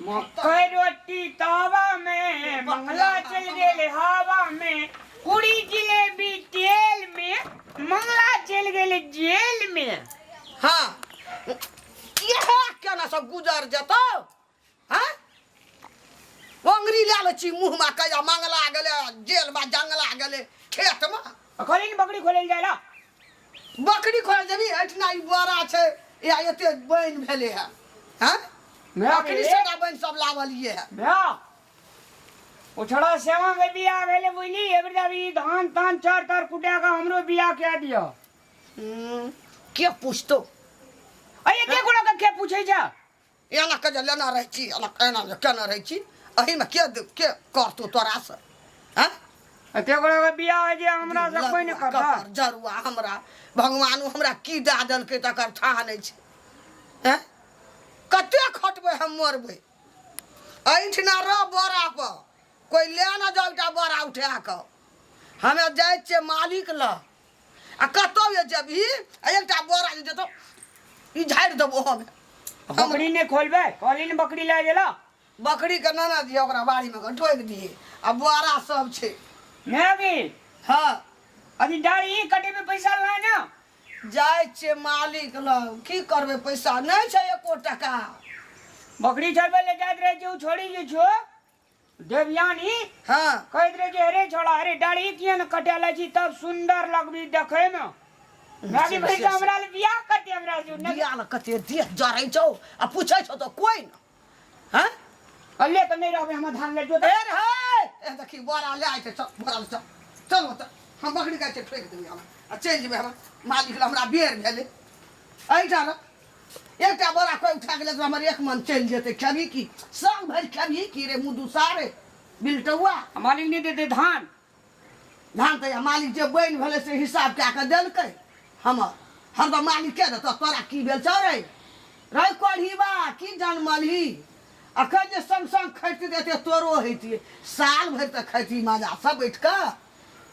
मकई रोटी तावा में मंगला चल गेल हवा में, पूरी जिलेबी तेल में, मंगला चल गेल जेल में। हाँ, इएह केना सब गुजर जेतौ? हाँ, अंगरी लए लै छी मुँहमे कहिया मंगला गेलै जेलमे, जंगला गेलै खेतमे। कहली ने बकरी खोले जाय ला। बकरी खोले जेबी? एहिठिना ई बोरा छै या एते बनि भेलै है। हाँ, बकरी से बनि सब लावलिए है। भैया, ओ छोड़ा सेवा के बियाह भेलै बुझली, एबरी अभी धान तान चार तार कुटा के हमरो बियाह कए दियो। के पूछतो? अरे के गोड़ा के के पूछै छै? एना के जे लेना रहै छी, एना एना जे केना रहै छी, एहिमे के के करतौ तोरासँ? हँ, एते गोड़ा के बियाह होइ छै, हमरा से कोई नहि करता। कपर जरुआ हमरा भगवान हमरा की दए देलकै तकर थाह नहि छै। हँ, कते खटबै हम मरबै। एहिठिना रह बोरा पर, कोइ ले न जाउ एकटा बोरा उठा कऽ। हमे जाइ छियै मालिक लग आ कतौ जे जेबही आ एकटा बोरा जे देतौ, ई झाड़ि देबो हमे। बकरी नहि खोलबै? कहली ने बकरी लए गेला। बकरी के नाना दिए, ओकरा बाड़ी में के ठोकि दिए आ बोरा सब छै। नहि। हाँ। अभी दाढ़ी कटेबै, पैसा लाय ना। जाइ छियै मालिक लग, की करबै, पैसा नहि छै एको टका। बकरी चरबै ले जाइत रहै छै ओ छोड़ी जे छो देवयानी। हाँ। कहैत रहे छै, अरे छोड़ा, अरे दाढ़ी किया ने कटेले छी, तब सुंदर लगबी देखै मे। भाभी भाई से- हमरा ले बियाह करते हमरा से नहि। बियाह लए कते देह जरै छौ आ पूछै छौ तऽ कोइ न। हँ, अल्ले तऽ नहि रहबै, हमर धान ले जो। ए रे हे, ए देखी बोरा ले आइ छै। चल बोरा ले, चल चल ओतऽ हम बकरी गाय छै ठोकि देबै हम आ चलि जेबै हम मालिक लग, हमरा बेर भेलै। एहिठाम रह। एकटा बोरा कोइ उठा के लेतै, हमर एक मन चलि जेतै। खेबही की साल भरि खेबही की रे मुँह दुसारे बिलटौआ? मालिक नहि देतै धान? धान तऽ मालिक जे बनि भेलै से हिसाब कए कऽ देलकै हमर। हम तऽ मालिक के देतौ, तोरा की भेल छौ रे? रे कोढ़ीबा, की जनमलही? अखन जे संग संग खैती तऽ एते तोरो हैतियै, साल भरि तऽ खैती मजा सब बैठ कऽ।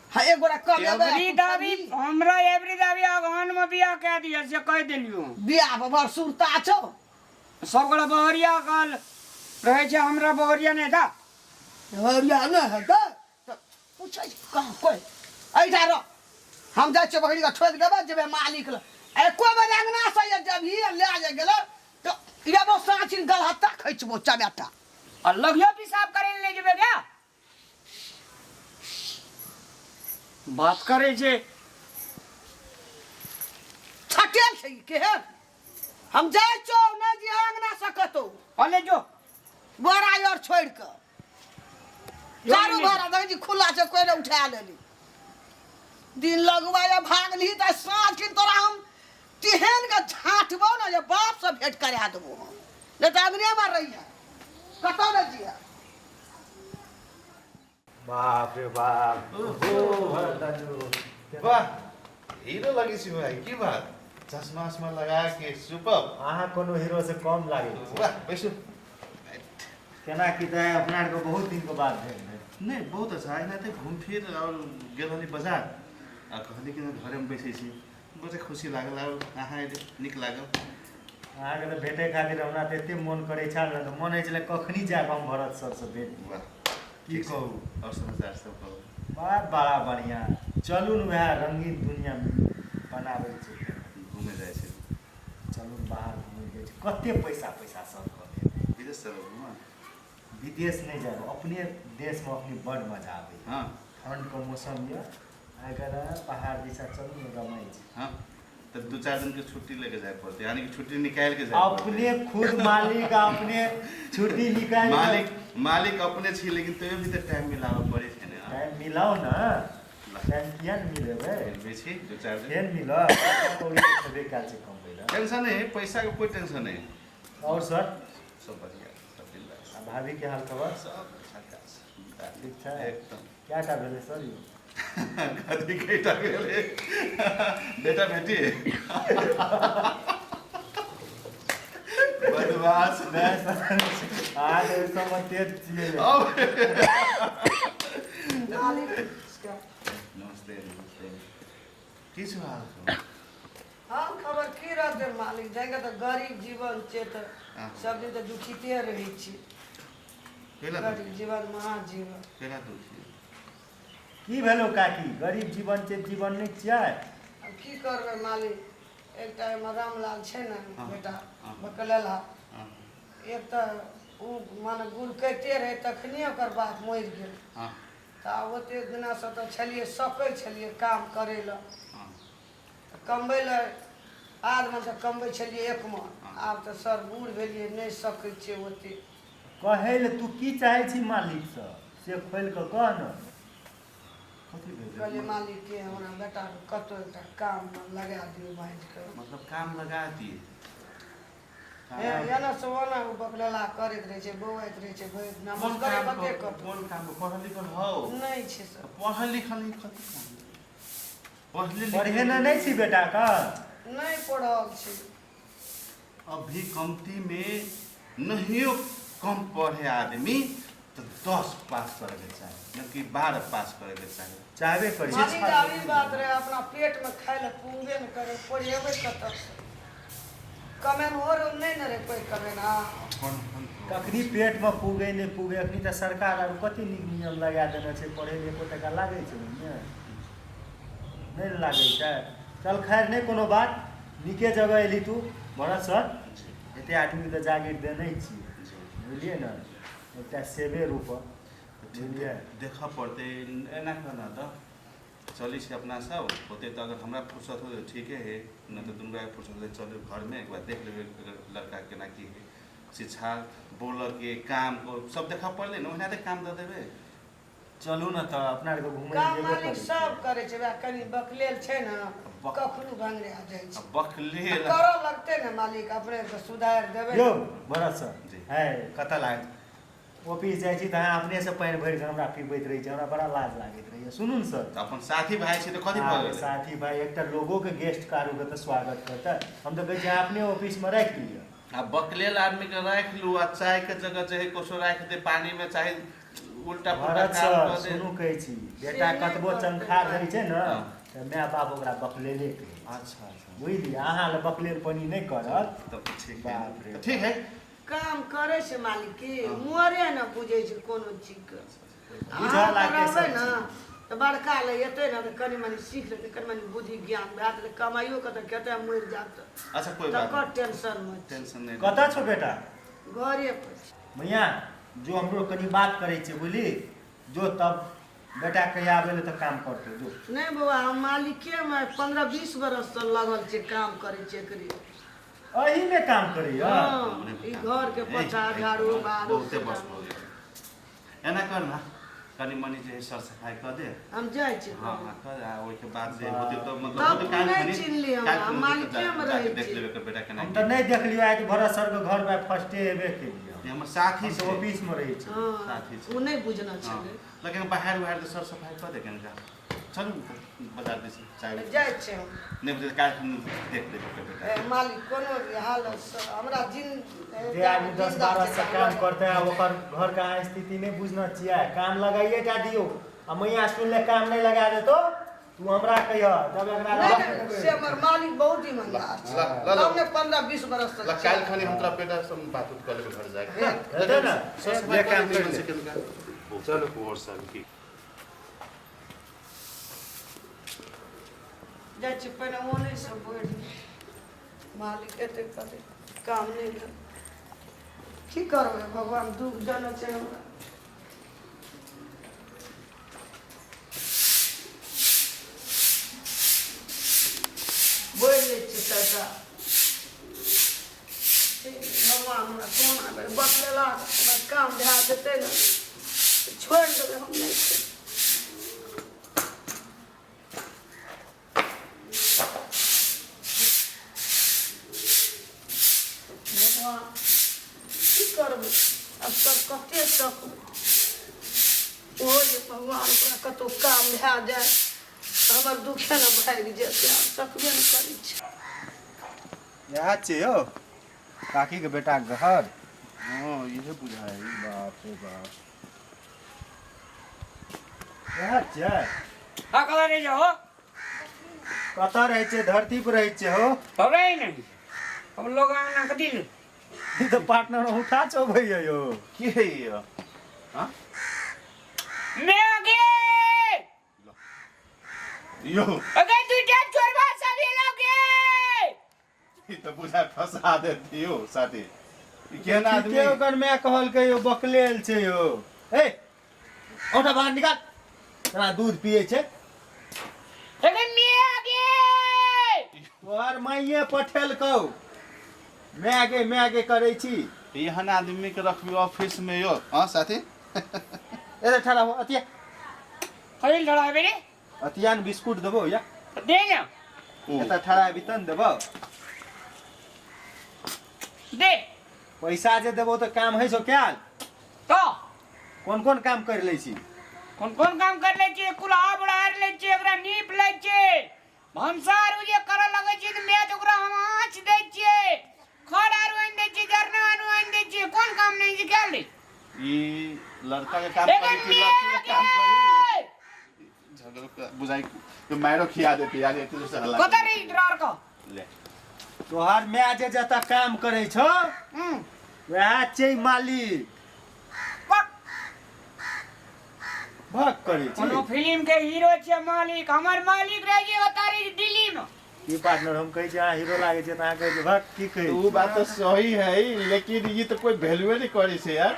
हाँ, एक गोरा कमेबै आ एवरी तू दाबी खेबही। हमरा एवरी दाबी अगहन में बियाह कए दिअ से कहि देलियौ। बियाह पर बड़ सुरता छौ। सब गोरा बहरिया कहल रहै छै, हमरा बहरिया नहि था। बहरिया नहि हेतै तऽ पूछै छै कहाँ कोइ। एहिठाम रह, हम जाइ छियै, बकरीके ठोकि देबै, जेबै मालिक लग। एको बेर अङ्गनासँ जे जेबही आ लए जे गेलै तऽ एगो साँझ गलहत्ता खैचबो चमेटा। आ लगियो पिसाब करै लए नहि जेबै क्या? बात करै छै। छटेल छै ई केहन? हम जाइ छौ, नहि जे अङ्गनासँ कतौ। अले जो। बोरा आर छोड़ि कऽ चारू भरा देखै छी खुला छै, कोइ नहि उठा लेली। दिन लगवा या भागली तऽ साँझ खिन तोरा हम तेहन के झाँटबौ ने जे बापसँ भेंट करा देबौ हम। नहि तऽ अङ्गनेमे रहिहे, कतौ नहि जिहे। बाप रे बाप! ओहो भरत दाजू! वाह, हीरो लगे छी भाई, की बात, चश्मा उश्मा लगा के सुपर। अहाँ कोनो हीरो से कम लागै छी। वाह, बैसू। केना की तऽ अपना आरके बहुत दिन के बाद भेट भेल। नहीं, बहुत अच्छा। एनाहिते घूम फिर और गेल रहली बाजार आ कहली कि घरेमे बैसै छी, बड़े खुशी लागल और अहाँ एली, नीक लागल। अहाँके तऽ भेटै खातिर हमरा तऽ एते मोन करै छल ने, तऽ मोन होइ छलै कखनी जाकऽ हम भरत सरसँ भेट। वाह! की कहू? और समाचार सब कहू। बड़ा बड़ा बढ़िआँ। चलू ने, वएह रंगीन दुनिया बनाबै छै। घूमे जाइ छै। चलू ने, बाहर घुमै जाइ छै। कते पैसा पैसा सब कऽ देबै। विदेश चलब घूमऽ? विदेश नहि जायब, अपने देशमे अखनी बड्ड मजा आबैए। ठण्डके मौसम यऽ आइ काल्हि, पहाड़ दिशा चलू ने, रमाइ छै। हाँ, तऽ 2-4 दिन के छुट्टी लेके जाय पड़तै, यानी कि छुट्टी निकालि के जाय पड़तै। अपने खुद मालिक, अपने छुट्टी निकालि कऽ- मालिक मालिक अपने छी, लेकिन तैयो भी तऽ टाइम मिलाबऽ पड़ै छै ने। टाइम मिलाउ ने, टाइम किया ने मिलेबै? मिलबै छी 2-4 दिन। फेर मिलब, पैसा कौड़ी तऽ छेबे कयल छै कमबै लए। टेंशन नहीं, पैसा के कोई टेंशन नहीं। और सर? सब बढ़िया, सब बिंदास। आ भाभी के हाल खबर? सब झकास। ठीक छै? एकदम। कए टा भेलै सर यौ? कथी कैटा भेलै? बेटा बेटी। बदमाश। नहि सर, अहाँ तऽ ओहि सबमे तेज छियै। अब मालिक। नमस्ते नमस्ते, की छौ हाल खबर? हाल खबर की रहतै मालिक? जाके तऽ गरीब जीवन छै तऽ सब दिन तऽ दुखिते रहै छी। कैला गरीब दुखी जीवन महाजीवन। कैला दुखी? की भेलो काकी, गरीब जीवन छै जीवन नहि छियै? आब की करबै मालिक, एकटा एहिमे रामलाल छै ने हँ, बेटा हँ। बकलेला, हँ एक तऽ ओ माने गुड़कैते रहै तखनिए ओकर बाप मरि गेल। हँ तऽ आब ओतेक दिनासँ तऽ छलियै सकै छलियै काम करै लए, हँ तऽ कमबै लए आधमे तऽ कमबै छलियै एक मन, आब तऽ सर बूढ़ भेलियै, नहि सकै छियै ओतेक। कहै लए तू की चाहै छी मालिकसँ से खोलि कऽ कह ने। कथी भेलै? कहलियै मालिकके हमरा बेटाके कतहु एकटा काममे लगा दियौ बाँधि कऽ। मतलब काम लगा दिए? हे एना से ओना ओ बकलेला करैत रहै छै, बौआइत रहै छै भरि दिना। कोन मस्करे काम कते कर- कतौ कोन काम पढ़ल लिखल हौ? नहि छै सर। पढ़ल लिखल नहीं, कथी काम पढ़ले लिखल? पढ़ेने नहि छी बेटाके? नहि पढ़ल छै। अभी कमती में नहियो कम पढ़े आदमी तो 10 पास करे के चाही, न कि 12 पास करे के चाही। चाहबे करी। मालिक आब ई बात रहै, अपना पेटमे खाइ लए पुंगे नहि करै, पढ़ेबै कतऽसँ? कमेन और नहि ने रहै कोइ कमेन। कोन कोन? कखनी पेटमे पुगे नहि पुगे, अखनी तऽ सरकार आर कते नीक नियम लगा देने छै, पढ़ै लए एको टका लागै छै ओहिमे? नहि ने लागै छै। चल खैर नहि कोनो बात, नीके जगह एली तू भरत सर, एते आदमीके तऽ जागीर देने छियै, बुझलियै ने, एकटा सेवे रूप बुझलियै। देखऽ पड़तै। एना करना तऽ चलै छै अपना सब होतै तऽ अगर हमरा फुर्सत हो तऽ ठीके है, नहि तऽ दुनू गोटाके फुर्सत होतै, चलू घरमे एक बार देख लेबै अगर लड़का केना की है, शिक्षा बोलऽ के काम को सब देखऽ पड़लै ने, ओहिना तऽ काम दऽ देबै। चलू ने तऽ अपना आरके घुमै लए काम जेबे मालिक करै सब छियै। करै छै, वएह कनि बकलेल छै ने, कखनो भंगरा जाइ आ छै। बकलेल करऽ लगतै ने मालिक, अपने के सुधारि देबै। यौ भरत सर जी। है कतऽ लागै ऑफिस जाइ छी तऽ अहाँ अपनेसँ पानि भरि कऽ हमरा पीबैत रहै छी, हमरा बड़ा लाज लागैत रहैए। सुनू ने सर। तऽ अपन साथी भाई छै तऽ कथी भऽ अहाँके गेलै? साथी भाई, एकटा लोगोके गेस्ट कारूके तऽ स्वागत करतै। हम तऽ कहै छी अहाँ अपने ऑफिसमे राखि लिअ। आ बकलेल आदमी के राखि लू आ चाय के जगह जे है कुछो राखि दे, पानी में चाहे उल्टा पुल्टा भरत काम सर कऽ दे। सुनू कहै छी, बेटा से नहि कतबो करतै। चंखार रहै छै ने हँ। तऽ माय बाप ओकरा बकलेले कहै छै। अच्छा अच्छा। बुझलियै, अहाँ लए बकलेल पानी नहि करत। तब तऽ ठीक है। बाप रे। तऽ ठीक है। काम करै छै मालिक की मोरे ने बुझै छै कोनो चीजके। बुझऽ अहाँ लागतै रहबै सब ने चीज। तऽ बड़का लए एतै ने तऽ कनि मनि सीख लेतै, कनि मनि बुद्धि ज्ञान भए जेतै, कमाइयो के तऽ खेतै, मरि जायत तऽ अच्छा कोई बात तकर नहीं, टेंशनमे छी। टेंशन नहीं। कतऽ छौ बेटा? घरे पर छी। भैया जो हमरो कनि बात करै छै बुझली, जो तब बेटा कहिया आबै लए तऽ काम करतौ जो। नहि बौआ, हम मालिकेमे 15-20 बरससँ लगल छै, काम करै छै एकरे। एहिमे काम करैया? हँ, ई घरके पोछा झाड़ू बहारू। बहुते बस भऽ गेल। एना कर ना, कनि मनि जे है सर सफाइ कऽ दे। हम जाइ छी। हाँ हाँ कर, आ ओहिके बाद जे होतै तऽ मतलब तब होतै काल्हि नहि खनी- चिन्हली हमरा, काल्हि खनी मालिकेमे जाके रहै देख छी। लेबै एकर बेटा केना हम तऽ नहि देखलियौ आइ भरत सरके घरमे, फर्स्टे एबे केलियै। ई हमर साथी हम तऽ छै। ऑफिसमे रहै छी। हँ साथी छै। ओ नहि बुझना हाँ छलै। लेकिन बाहर उहार तऽ सर सफाइ कऽ दे कनिका। चलू ने तऽ बाजार दिस चाय। जाइ छी हम। नहि बुझै काल्हि खनी देख लेबै एकर बेटा। ए, मालिक कोनो भी हालत से हमरा जिन जे आदमी 10-12 से काम करतै आ ओकर घरके अहाँ स्थिति नहि बुझना छियै। काम लगाइए टा दियौ आ मैया सुन ले, काम नहि लगा देतौ तू हमरा कहिह जब एकरा नहि रख नहि, देबै। से हमर मालिक बहुत ईमानदार छै। ल ल ल तब ने 15-20 बरस ल तक काल्हि खनी हम तोरा बेटा से बात उत कऽ लेबै घर जाके। हेतै ने? सर सफाइ ले कऽ काम दे कर निमन ले। से कनिका। चलू और सब की? जाइ छी पहिने ओने से बढ़ि मालिक एते करै काम नहि भेल, की करबै भगवान दुख देने छै हमरा। बोलि लै छियै सबटा। भगवान हमरा कोना बेर बतलेला, हमरा काम भए जेतै ने तऽ छोड़ि देबै हम, नहि छै। भगवान की करबै आब, सब कते सकबै? ओहो जे भगवान ओकरा कतहु काम भए जाय तऽ हमर दुखे ने भागि जेतै। आब सकबे ने करै छै। इएह छियै यौ काकीके बेटाके घर? हाँ इहे बुझाइ। बाप रे बाप, इएह छियै? हाँ, कतऽ रहै छै हो? कतऽ रहै छियै? धरती पर रहै छियै हो। खबरे ही नहीं हम लोग आना कथी ई तऽ पार्टनर उठा चौबैया यौ। के है यौ? हाँ मैं आगे यो अगर दुइटा चोरबा सब एलो गे ई तऽ बुझाय फंसा देती यौ साथी ई केहन आदमी ठीके ओकर माय कहलकै यौ बकलेल छै यौ ए औंठा बाहर निकाल तोरा दूध पियै छै अगर मैं आगे तोहर माइये पठेलकौ माय गे माय गे करै छी एहन आदमी के रखबी ऑफिस में यौ हाँ साथी ए ठाड़ा हो अतिया कहिल धराबे रे अतिया ने बिस्कुट देबौ या दे ना एतऽ ठड़ा हेबी तब ने देबौ दे पैसा जे देबौ तऽ काम होइ छौ कयल तो कोन कोन काम करि लै छी कोन कोन काम कर लै छियै कुल्हा बढ़ार लै छियै ओकरा नीप लै छियै भनसा आरू जे करऽ लगै छियै तऽ मैं तऽ ओकरा हम आँच दै छियै खड़ आरू आनि दै छियै जरना आरू आनि दै छियै कोन काम नहि छै कयल रे ई लड़का के काम करी कि लड़की के काम करी झगड़ो बुझाई तो मारो खिया देती यार एते से हल्ला कतऽ रही तोरा आर के ले तोहर माय जे जतऽ काम करै छौ वएह छै मालिक पक भक करै छी कोनो फिल्म के हीरो छै मालिक हमर मालिक रह जे ओतारी दिल्ली में की पार्टनर हम कहै छी अहाँ हीरो लागै छै तऽ अहाँ कहै छी भक की कहै तो उ बात तो सही है लेकिन ये तो कोई वैल्यूए नहीं करे छै यार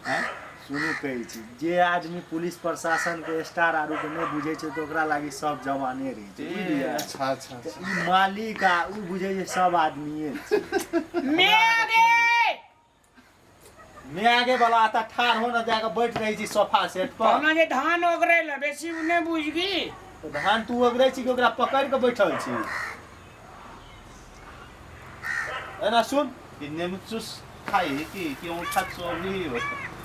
हैं? सुनू कहै छी जे आदमी पुलिस प्रशासन के स्टार आरू के नहि बुझै छै तऽ ओकरा लागी सब जवाने रहै छै ए, बुझलियै अच्छा अच्छा तऽ अच्छा। ई मालिक आ उ बुझै छै सब आदमीए छै मैं आगे मैं आगे वाला आता ठाढ़ हो न जाके बैठ रही छी सोफा सेट पर कहना जे धान ओगरे ले बेसी उ नहि बुझ गी तऽ धान तू ओगरै छी कि ओकरा पकड़ि कऽ बैठल छी एना सुन ई नेमचूस खाइ है कि कि औंठा चोभी हो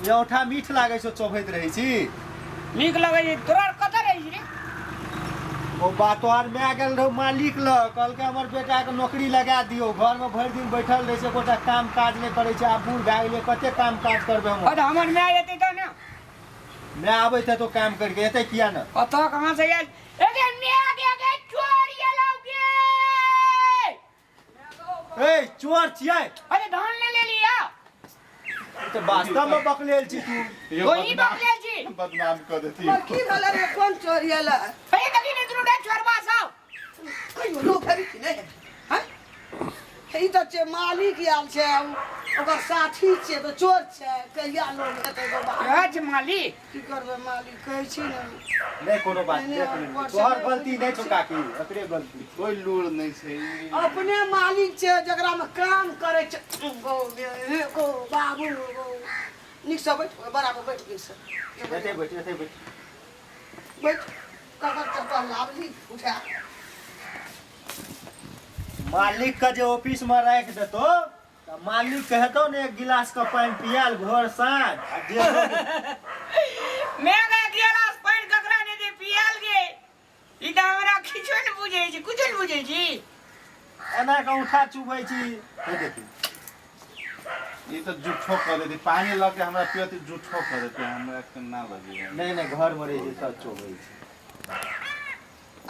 ई औंठा मीठ लागै छौ चोभैत रहै छी नीक लगै छै तोरा आर कतऽ रहै छी रे ओ बात तोहर माय गेल रहौ मालिक लग कहलकै हमर बेटाके नौकरी लगा दियौ घरमे भरि दिन बैठल रहै छै एकोटा काम काज नहि करै छै आब बूढ़ भए गेलै कते काम काज करबै हम तऽ हमर माय एतै तऽ ने माय आबैत हेतौ काम करिके एतै किया ने कतऽ कहाँ से आयल एगे माय गे गे चोर एलौ गे ए चोर छियै अरे धान ले ले लिया ई तऽ वास्तवमे बकलेल छी तू यो वही बदनाम बकलेल छी बदनाम कर देती पर की भेलै रे कोन चोरी एलै हे कभी नहीं दुनू चोरबा सब कहियो लोक हेबी कि नहि हेबी हँ ई तऽ छै मालिक आयल छै ओकर साथी छै तऽ चोर छै कहिया लोग हेतै गो बाप राज मालिक की करबै मालिक कहै छी ने नहि कोनो बात नहि, देख नहि, लेबै। वर्षा तोहर नहि गलती नहि छौ काकी एकरे गलती कोई लूर नहीं छै अपने मालिक छै जकरामे काम करै छै गो गे, गो बाबू गो नीकसँ बैठ बराबर बैठ नीकसँ एतै बैठ एतै बैठ बैठ ककर चप्पल लाबली उठा मालिक के जे ऑफिस में राखि देतो तऽ मालिक कहतो ने एक गिलास के पानि पियाल भोर साँझ आ जे मैं गया गिलास पानि ककरा नहि दे पियाल गे ई तऽ हमरा किछो नहि बुझै छी कुछो नहि बुझै छी एना के औंठा चुबै छी हे देखी ई तऽ जूठो कर देती पानी लऽ के हमरा पियती जूठो कर देती हमरा के ना लगी नहि नहि घर में रहै छै सब चोबै छै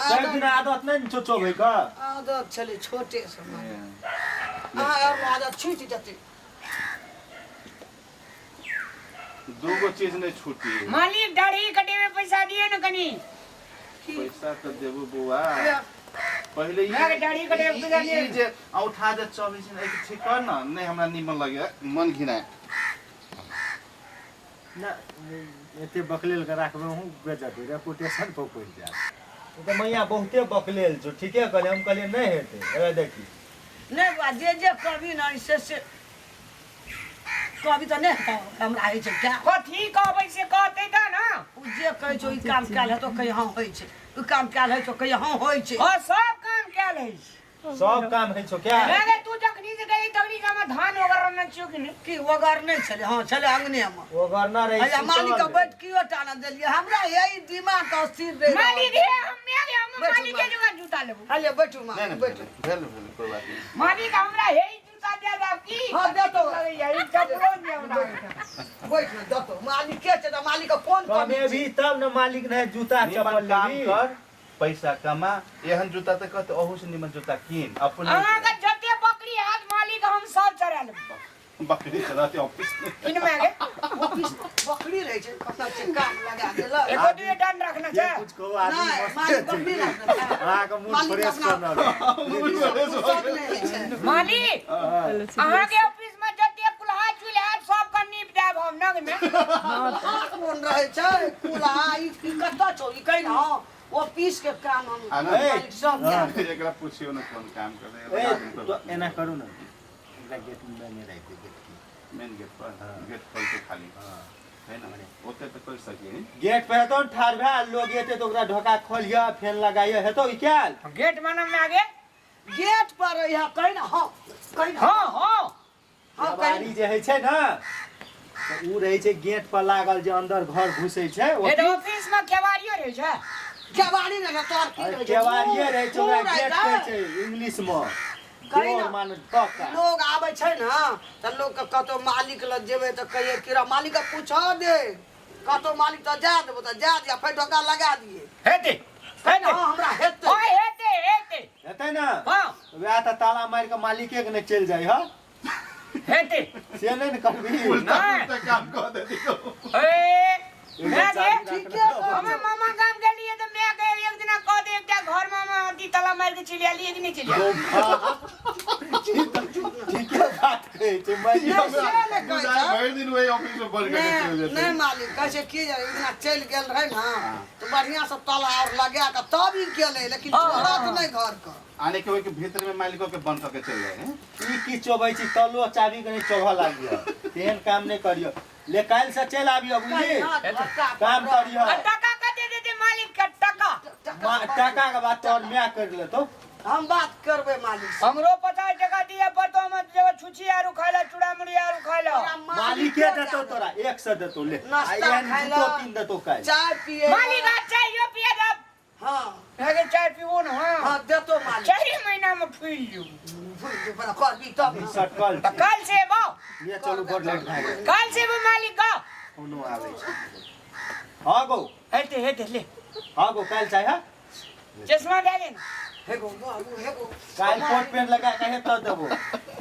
सब दिन आदत नहि ने छौ चोबै के आदत छलै छोटे से अहाँ आर आदत छूटि जेतै दूगो चीज नहीं छूटी मालिक दाढ़ी कटेबे पैसा दिए न कनी पैसा तो देबो बौआ पहिले ई मैं दाढ़ी कटेबे पैसा दिए ई जे औठा जे चबै छै ने एहिके ठीक कर न नहि हमरा निमन लगे मन घिनाय ना एते बकलेल के राखबै हूँ बेजती रेपुटेशन पर पड़ि जायत ओ तऽ मैया बहुते बकलेल छौ ठीके कहलियै हम कहलियै नहि हेतै हे देखी नहि बौआ जे जे कहबी ने से से कहबी तऽ नहि हेतौ हमरा होइ छै क्या कथी कहबै से कहतै तऽ ने ओ जे कहै छौ ई काम कयल हेतौ कहियो हँ होइ छै ई काम कयल होइ छौ कहियो हँ होइ छै हँ सब काम कयल होइ छै सब काम होइ छौ क्या रे तू जखनी से गई तखनी से हमर धान वगैरह न छियो कि नहीं की ओगर नहि छलै हँ छलै अंगनेमे ओगरना रही हैया मालिक के बैठकियो टा ने देलियै हमरा यही दिमाग अस्थिर रहि रहल मालिक हे हम मेरे हम बैठू मालिक के जगह जूता लेबो हले बैठू नहि मालिक नहि बैठू भेल भेल कोई बात नहीं मालिक हमरा हे ई जूता दे दब की हँ, देतो। लगैया ई चप्पलो नहि हमरा ओहिठाम। बैठ ने देतो मालिक के छै तऽ मालिक के कोन कमी कमे भी छै तब ने मालिक ने जूता निमन चप्पल काम लेबी कर पैसा कमा एहन जूता तऽ कहते अहू से निमन जूता कीन अपने अहाँके जते बकरी हाथ मालिक हम सब चढ़ा लेबो बकरी चलाते ऑफिस में। किन में आगे ऑफिस बकरी रहै छै कतऽ छै काम लगा देलक। एको दुए डन रखना जे छै। कुछ कहू आदमी नहि मस्त मालिक छै। बकरी रखने छै। अहाँके मूड मालिक फ्रेश अपना- करना रहै। फुर्सत नहि होइ छै। मालिक अहाँके ऑफिस में जते कुल्हा चूल्हा सब के नीप देब हम नग में। कुल्हा कोन रहै छै कुल्हा ई ई कतऽ छौ ई कहि ने ऑफिस के काम हम आ ना। मालिक सब हाँ। जानै। एकरा पूछियो ना कोन काम करे। ए, तो एना करू ने एकरा गेट में नहि राखि दे गेट के। मेन गेट पर। हाँ। गेट खोल के खाली हाँ। है ना ओते तऽ कर सकी। गेट पर हेतौ ने ठाढ़ भए लोग एते तऽ ओकरा ढोका खोलिह फेन लगाइह हेतौ ई कयल। गेट मानम में आगे। गेट पर रहिह कहि ने हँ कहि ने। हाँ हाँ हँ कहि केबाड़ी जे होइ छै ने तऽ उ रहै छै गेट पर लागल जे अंदर घर घुसै छै ए तऽ ऑफिस में केवाड़ियो रहै छै। केवाड़ी नहि तोहर की रहै छै? केबाड़िए रहै छै ओकरा मुँह रहै गेट छै। कहै छै इंग्लिश मे। कही डोर ना। माने टका। लोग आबै छै ने तऽ लोकके कतौ मालिक लग जेबै तऽ कहियै कि रे मालिकके पूछऽ दे कतौ मालिक तऽ जा देबो तऽ जा दिया फेर ढोका लगा दिए। हेतै कहि ने हँ हमरा हेतै। हाँ हेतै हेतै। हेतै ने। हाँ वएह तऽ ताला मारि कऽ मालिके के नहि चलि जाइ हँ। हेतै से नहि ने करबही। उल्टा नहीं। उल्टा काम कऽ देती तो। ए मैं गे ठीके कहै हमे मामा गाम गेलियै तऽ मैं के एक दिना कह दे एकटा घर में हम अथी ताला मारि के चलि आलियै कि नहि चलि आलियै? ठीके बात कहै छै नहि, से नहि कहै छै। भरि दिन वही ऑफिस में बंद करके चलि नहि जेतै। नहि मालिक कहै छै की जे एक दिना चलि गेल रहै ने तऽ बढ़िआँ से ताला आओर लगा कऽ तब ई गेलै लेकिन छोड़त नहि घरके। आने के ओहि के भीतर में मालिको के बंद करके चलि जाए हैं। ई की चोबै छी तलो चाबी के नहि चोभऽ लागियो तेहन काम नहि करियो ले काल्हि से चलि आबियो बुझली काम करियो। आ टका कते देतै मालिक के टका? टाका के बात तोहर माय करि लेतौ। हम बात करबै मालिक से। हमरो 50 टका दिए पड़तो हम जगह छुछी आरू खाइ ला चूड़ा मुड़ी आरू खाइ ला। तोरा मालिके देतौ तोरा 100 देतौ ले। नाश्ता आ एहन खाइ ला। जूतो कीन देतौ काल्हि। चाय पिए ला। मालिक आज चाय पिए दब। हाँ अगे चाय पीबो न। हाँ हाँ देतो मालिक। 4 महीना में फूल जू। फूल जू पर करबी तब ई ने। सटकल तऽ छै। काल्हि से एबो। ले चलू बड़ लेट भए गेल। काल्हि से एबो मालिक गो। कोनो आबै छै। हाँ गो। हेते हेते ले। हाँ गो काल्हि चाही हाँ। चश्मा दे दे ना। हे गो बाबू हे गो। काल्हि कोट पेंट लगा के हेतौ देबो।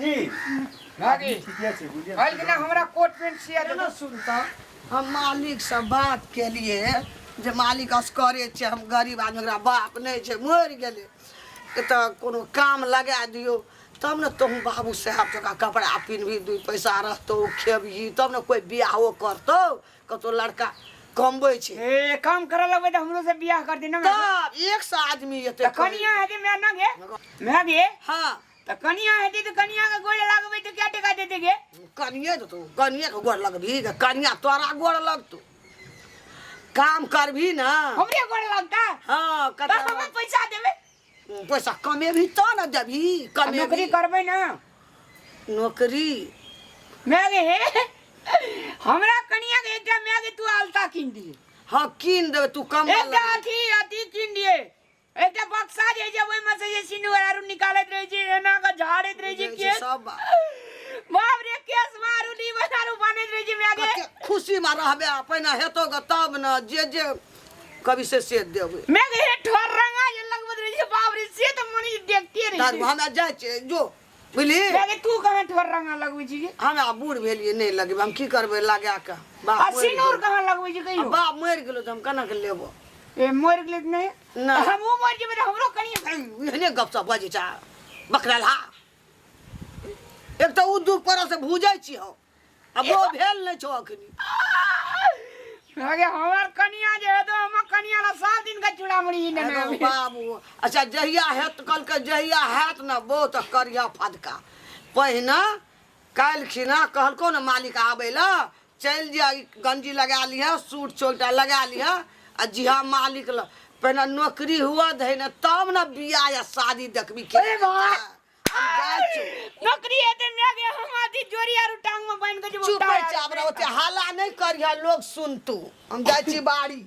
की भागी ठीके छै बुझलियै। काल्हि दिना हमरा कोट पेंट सिया ना देबो। सुनता हम मालिक से बात केलिए जे मालिक असकरे छै हम गरीब आदमी ओकरा बाप नहि छै मरि गेलै तऽ कोनो काम लगा दियौ तब ने तोहूँ बाबू साहेब जकाँ कपड़ा पिन्हबी 2 पैसा रहतौ खेबही तब ने कोइ बियाहो करतौ कतौ लड़का कमबै छै। ए काम करऽ लगबै तऽ हमरो से बियाह कर दे ना। तब 100 आदमी एतै। तऽ कनिया हेतै मैं ना गे मैं गे। हाँ तऽ कनिया हेतै तऽ कनिया के गोड़ लगबै तऽ क्या टका देतै गे? कनिये देतौ कनिये के गोड़ लगबही गे कनिया तोरा गोड़ लगतौ काम करबही ना। हमरे गोड़ लगता? हाँ तऽ हम पैसा देबै। पैसा कमेबही तऽ ने देबही। कमेबही। नौकरी करबै ना। नौकरी मैं गे हे हमरा कनिया के एकटा मैं गे तू आलता कीन दिए। हाँ कीन देबै तू कमा एकटा अथी अथी कीन दिए एकटा बक्सा जे छै ओहिमे से जे सिन्दूर आरू निकालैत रहै छै एना के झाड़ैत रहै छै केश। सब बाप रे केश मारू लीवन आरू बनैत रहै छै मैं गे। कते खुशी में रहबे पहिने हेतौ गे तब ने जे जे कभी से से देबै। मैं गे हे ठोर रंगा जे लगबैत रहै छै बाप रे से तऽ मनी देखते रहै तार छै। हमरा जाइ छियै जो बुझली। मैं गे तू कहाँ ठोर रंगा लगबै छी गे? हमरा बूढ़ भेलियै नहि लगबै हम की करबै लगा कऽ। बाप आ मरि सिनूर गेलौ। कहाँ लगबै छी कहियो? बाप मरि गेलौ तऽ हम केना के लेबो? ए मरि गेलै तऽ नहि। नहि। हमहूँ मरि जेबै तऽ हमरो कनिया एहने गपशप बजै छै बकरलहा। एक तऽ ओ दुख पड़ल से भूजै छी हम आ बो भेल नहि छौ अखनी। अगे हमर कनिया जे हेतौ हमर कनिया ला 7 दिन के चूड़ा मुड़ी नेने अरे अबी। बाबू अच्छा जहिया हेत कहलकै जहिया हेत ने बो तऽ करिह फदका। पहिने काल्हि खिना कहलकौ ने मालिक आबै लए चलि जा गंजी लगा लिह सूट चोटा लगा लिह आ जिहा मालिक ल पहिने नौकरी हुआ दही ने तब ने बियाह या शादी देखबी के। अरे वाह! हम जाइ छियौ। नौकरी हेतै मैं गे हम अथी जोड़ी आरू टांग में बान्हि के जेबौ। चुप चाप रह ओते हाला नहि करिह लोग सुनतौ। हम जाइ छी बाड़ी।